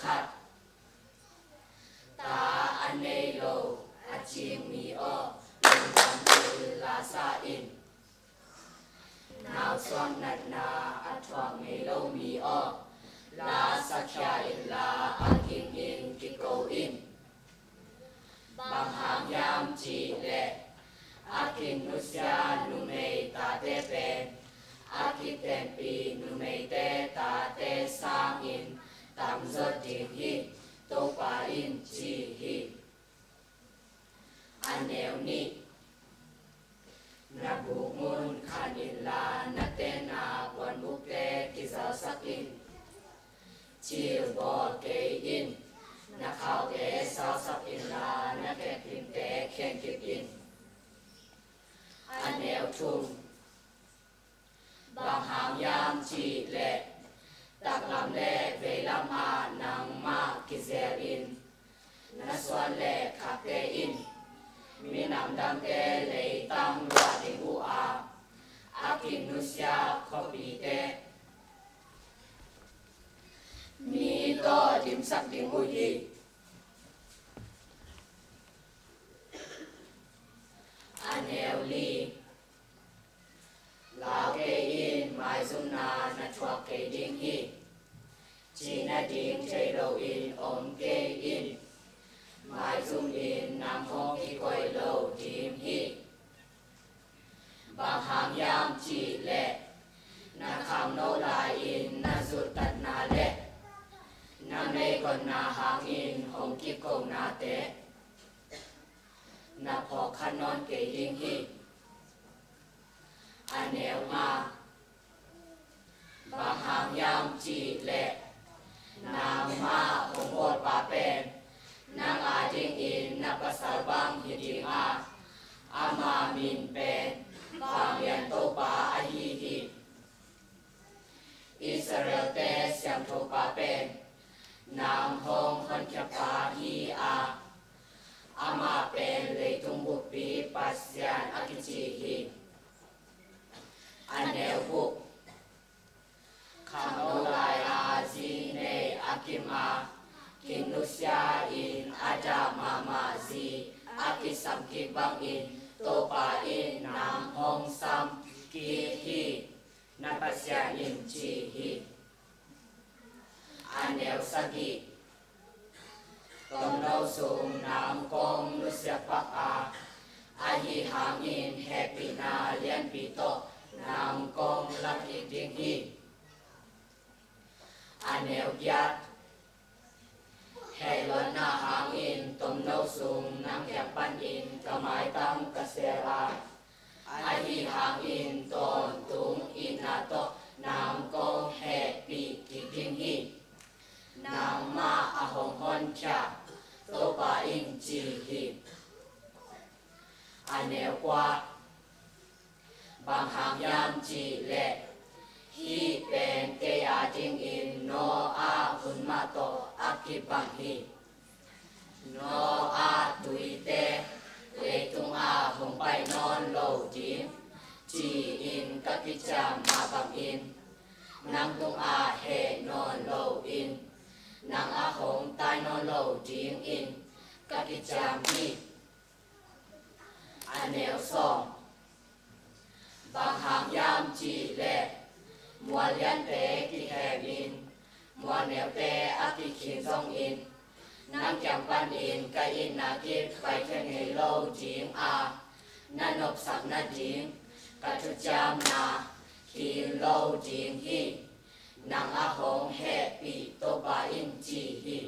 khat. Ta a nei lo a cingmi aw lungtam il la sa in. Nau suak natnak a thuak ngei lomi aw la sakhia in la a king in kiko in. Banghang yam ci le akin nusia numei ta te pen akiten pi numei te ta te sang in tam zot ding hi topa in chi hi. A neu nih na buk ngun khan in la na te na puan buk te kizal sak in cil bor kei in na khau te sau sak in la na keklim te khen kip in. A neu thum Banghang yam ci le taklam le veilam ah nangmah kizel in na suan le khak tein minam dang te leitang ruah ding u ah akin nusia khuapi te mi to dimsak ding u hi. A neu li Lau ke in maizum na na thuak ke ding hi. Ci na ding thei lo in om ke in. Maizum in nang hong ki koi lo dim hi. Bang hang yam ci le na kham no lai in na zut tat na le na mei kon na hang in hong ki ko na te. Na phaw kha non ke ding hi. A neu nga. Banghang yam ci le nangmah hong pa pen nang a ding in na pasal bang hi ding a ama min pen fang lian to pa a hi hi. Israel te siang tho pa pen nang hong hon khya pa hi a amah pen leitung bupi Pasian a kichi hi. A neu buk kham no lai a zi nei a kim a king nusia in ada mama zi a ki sam ki bang in to pa in nang hong sam ki hi na Pasian in chi hi. A neu sagi Tom lo sung nam kong nusia pak a a hi hang in happy na lian pi to nam kong lak i ding hi. A neu giat he lon na hang in tom lo sung nang kiak pan in kamai tang ka ser a a hi hang in ton tung in na to nam kong happy ki ding hi. Nangmah a hong hon khia topa in ci hi. A neu kwa banghang yam ci le hi pen ke a ding in no a hun ma to aki bang hi. No a tui te leitung a hong pai non lo ding ci in ka ki cham ma bang in nang tung a he non lo in nang a hong tai non lo ding in ka ki cham hi. A neu song banghang yam ci le mual lian te ki hem in mual neu te a ki khin zong in nang kyang pan in ka in na kip pai the ngei lo ding a na nop sak na ding ka thu cham na khi lo ding hi nang a hong happy to ba in chi hi.